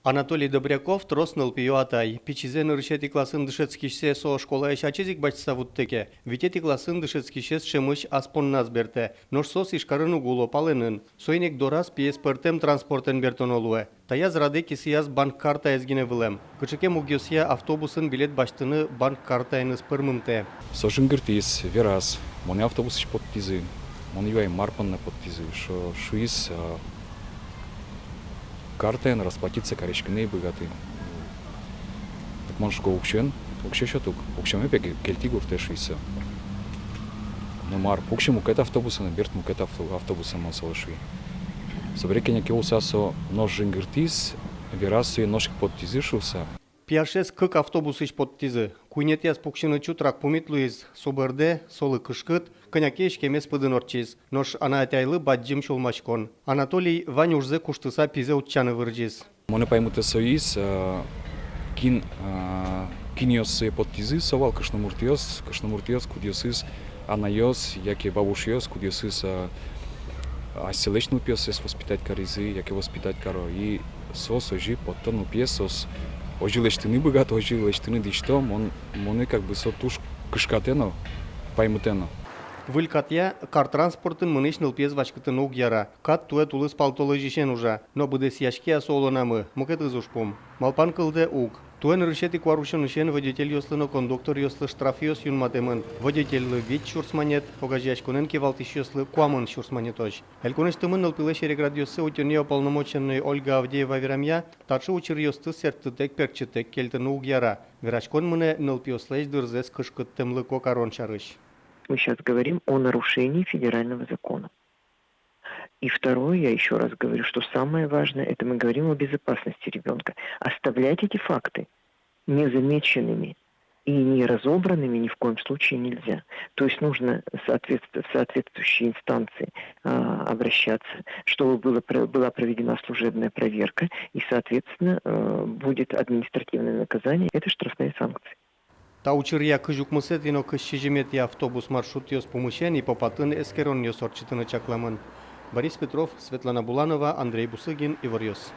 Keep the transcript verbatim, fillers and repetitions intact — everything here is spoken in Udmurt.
Анатолий Добряков трос нылпиё атай. Пичизэ нырысетӥ классын дышетскисьсэ со школаысь ачиз ик басьтыса вуттэ ке, витетӥ классын дышетскисез ӵемысь ас понназ бертэ. Нош соос Ижкарын уг уло, палэнын. Соин ик дораз пиез пӧртэм транспортэн бертоно луэ. Таяз радэ кисыяз банк картаез гинэ вылэм. Кыӵе ке мугъёсъя автобусын билет басьтыны банк картаеныз пӧрмымтэ. Со жингыртӥз, вераз: монэ автобусысь поттӥзы. Мон юай, мар понна поттӥзы. Шо-, шуиз, а, картаен расплатиться кариськыны ӧй быгаты. Так мон шуко: уксёен, уксё сёт ук, уксёме, пе, ке-, кельтӥ гуртэ, шуиз со. Но мар, пуксьы мукет автобусын но, берт мукет авто-, автобусын, мон солы шуи. Собере кӧня ке улса со нош жингыртӥз, вераз: сое нош ик поттӥзы шуыса. Пияшез кык автобусысь поттӥзы. Куинетӥяз пуксьыны чутрак пумит луиз, со бӧрдэ, солы кышкыт, кӧня ке иськемез пыдын ортчиз. Нош анай-атайлы бадӟым сюлмаськон. Анатолий вань ужзэ куштыса пизэ утчаны вырӟиз. Монэ паймытэ соиз, а, кин, а, кинъёс сое поттӥзы, со вал кышномуртъёс, кышномуртъёс, кудъёсыз анайёс яке бабушъёс, кудъёсыз, а, асьсэлэсь нылпиоссэс воспитать каризы яке воспитать каро. И соос озьы потто нылпиез, соос озьы лэсьтыны быгато, озьы лэсьтыны дӥсьто. Мон, монэ как бы со туж кышкатэ но, паймытэ но. Выль катъя кар транспортын мынӥсь нылпиез васькытыны уг яра. Кат туэ тулыс пал толэзьысен ужа, но быдэсъяське-а со улонамы, мукетыз ужпум. Малпан кылдэ, уг. Туэ нырысетӥ куарусёнысен водительёслы но кондукторъёслы штрафъёс юнматэмын. Водительлы вить сюрс манет, огазеяськонэн кивалтӥсьёслы куамын сюрс манетозь. Элькунысьтымы нылпилэсь эреградъёссэ утёнъя уполномоченной Ольга Авдеева верамъя, таӵе учыръёсты сэрттытэк-пертчытэк кельтыны уг яра. Вераськон мынэ нылпиослэсь дырзэс кышкыттэмлыко карон сярысь. Мы сейчас говорим о нарушении федерального закона. И второе, я ещё раз говорю, что самое важное, это мы говорим о безопасности ребёнка. Оставлять эти факты незамеченными и неразобранными ни в коем случае нельзя. То есть нужно соответств-, в соответствующие инстанции, а, обращаться, чтобы было про-, была проведена служебная проверка, и, соответственно, э, будет административное наказание, это штрафные санкции. Та учыръя кызь укмысэтӥ но кызь сизьыметӥ автобус маршрутъёс пумысен ИПОПАТ-ын эскеронъёс ортчытыны чакламын. Борис Петров, Светлана Буланова, Андрей Бусыгин, «Иворъёс».